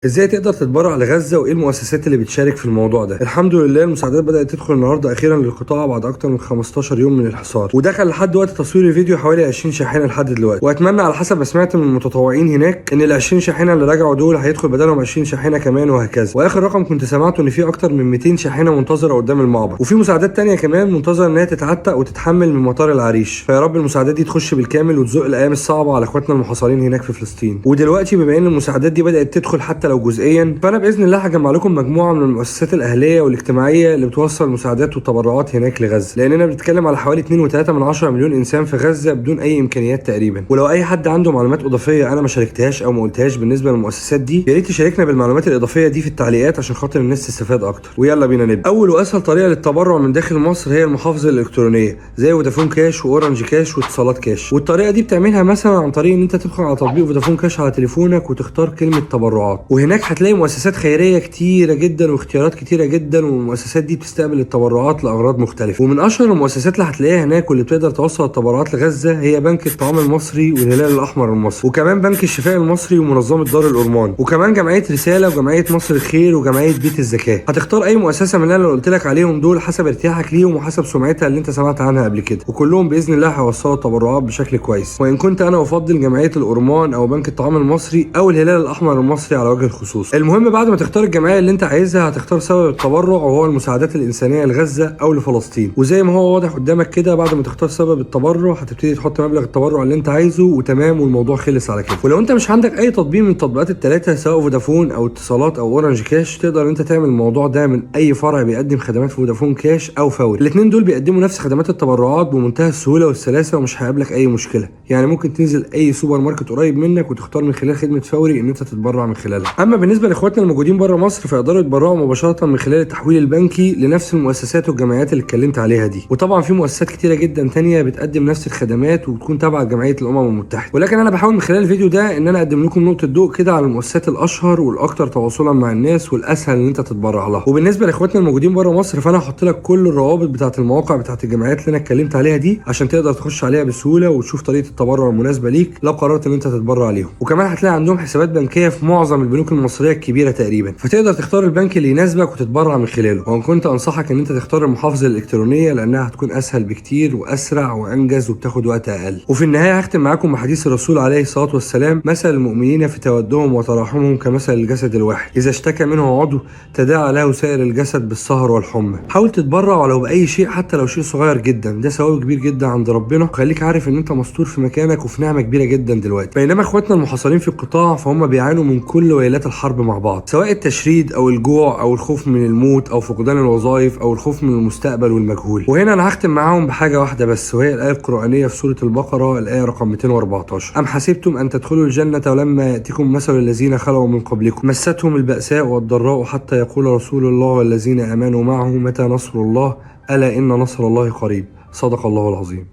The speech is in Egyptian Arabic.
ازاي تقدر تتبرع لغزة وايه المؤسسات اللي بتشارك في الموضوع ده؟ الحمد لله المساعدات بدات تدخل النهارده اخيرا للقطاع بعد اكتر من 15 يوم من الحصار، ودخل لحد وقت تصوير الفيديو حوالي 20 شاحنة لحد دلوقتي. واتمنى على حسب ما سمعت من المتطوعين هناك ان ال 20 شاحنة اللي رجعوا دول هيدخل بدلهم 20 شاحنة كمان وهكذا. واخر رقم كنت سمعته ان في اكتر من 200 شاحنة منتظره قدام المعبر، وفي مساعدات تانية كمان منتظره ان هي تتعتق وتتحمل من مطار العريش. فيا رب المساعدات دي تخش بالكامل وتزق الايام الصعبة على اخواتنا المحاصرين هناك في فلسطين. ودلوقتي بما ان المساعدات دي بدات تدخل حتى لو جزئيا، فانا باذن الله هجمع لكم مجموعة من المؤسسات الاهلية والاجتماعية اللي بتوصل مساعدات وتبرعات هناك لغزة، لاننا بنتكلم على حوالي 2.3 مليون انسان في غزة بدون اي امكانيات تقريبا. ولو اي حد عنده معلومات اضافية انا ما شاركتهاش او ما قلتهاش بالنسبة للمؤسسات دي، يا ريت يشاركنا بالمعلومات الاضافية دي في التعليقات عشان خاطر الناس تستفاد اكتر. ويلا بينا نبدا. اول واسهل طريقه للتبرع من داخل مصر هي المحافظ الالكترونية زي فودافون كاش واورنج كاش واتصالات كاش. والطريقة دي بتعملها مثلا عن طريق ان انت تدخل على تطبيق فودافون كاش على تليفونك وتختار كلمة تبرعات، وهناك هتلاقي مؤسسات خيرية كتيرة جدا واختيارات كتيرة جدا، والمؤسسات دي بتستقبل التبرعات لاغراض مختلفة. ومن اشهر المؤسسات اللي هتلاقيها هناك واللي بتقدر توصل التبرعات لغزة هي بنك الطعام المصري والهلال الاحمر المصري، وكمان بنك الشفاء المصري ومنظمة دار الأورمان، وكمان جمعية رسالة وجمعية مصر الخير وجمعية بيت الزكاة. هتختار اي مؤسسة من اللي انا قلت لك عليهم دول حسب ارتياحك ليهم وحسب سمعتها اللي انت سمعت عنها قبل كده، وكلهم باذن الله هيوصلوا التبرعات بشكل كويس. وان كنت انا افضل جمعية الأورمان او بنك الطعام المصري او الهلال الاحمر المصري على وجه الخصوص. المهم بعد ما تختار الجمعية اللي انت عايزها هتختار سبب التبرع وهو المساعدات الانسانية لغزة او لفلسطين. وزي ما هو واضح قدامك كده، بعد ما تختار سبب التبرع هتبتدي تحط مبلغ التبرع اللي انت عايزه وتمام، والموضوع خلص على كده. ولو انت مش عندك اي تطبيق من التطبيقات الثلاثة سواء فودافون او اتصالات او اورنج كاش، تقدر انت تعمل الموضوع ده من اي فرع بيقدم خدمات فودافون كاش او فوري. الاثنين دول بيقدموا نفس خدمات التبرعات بمنتهى السهولة والسلاسه ومش هيقابلك اي مشكلة. يعني ممكن تنزل اي سوبر ماركت قريب منك وتختار من خلال خدمة فوري ان انت تتبرع من خلالها. اما بالنسبة لاخواتنا الموجودين بره مصر فيقدروا يتبرعوا مباشرة من خلال التحويل البنكي لنفس المؤسسات والجمعيات اللي اتكلمت عليها دي. وطبعا في مؤسسات كتيرة جدا تانية بتقدم نفس الخدمات وبتكون تابعه لجمعية الامم المتحدة، ولكن انا بحاول من خلال الفيديو ده ان انا اقدم لكم نقطة ضوء كده على المؤسسات الاشهر والاكثر تواصلا مع الناس والاسهل ان انت تتبرع لها. وبالنسبة لاخواتنا الموجودين بره مصر فانا هحط لك كل الروابط بتاعه المواقع بتاعه الجمعيات اللي انا اتكلمت عليها دي عشان تقدر تخش عليها بسهولة وتشوف طريقه التبرع المناسبة ليك لو قررت ان انت تتبرع ليهم. وكمان هتلاقي عندهم حسابات بنكيه في معظم البنوك المصرية الكبيرة تقريبا، فتقدر تختار البنك اللي يناسبك وتتبرع من خلاله. وان كنت انصحك ان انت تختار المحافظة الالكترونية لانها هتكون اسهل بكتير واسرع وانجز وبتاخد وقت اقل. وفي النهاية هختم معاكم بحديث الرسول عليه الصلاة والسلام: مثل المؤمنين في تودهم وتراحمهم كمثل الجسد الواحد، اذا اشتكى منه عضو تداعى له سائر الجسد بالسهر والحمى. حاول تتبرع ولو باي شيء، حتى لو شيء صغير جدا، ده ثواب كبير جدا عند ربنا. وخليك عارف ان انت مستور في مكانك وفي نعمه كبيرة جدا دلوقتي. بينما اخواتنا المحاصرين في القطاع فهم بيعانوا من كل ويلات الحرب مع بعض، سواء التشريد او الجوع او الخوف من الموت او فقدان الوظائف او الخوف من المستقبل والمجهول. وهنا انا هختم معاهم بحاجة واحدة بس، وهي الايه القرانية في سورة البقرة الايه رقم 214: ام حسبتم ان تدخلوا الجنة ولما ياتكم مثل الذين خلوا من قبلكم مستهم البأساء والضراء حتى يقول رسول الله والذين امنوا معه متى نصر الله الا ان نصر الله قريب. صدق الله العظيم.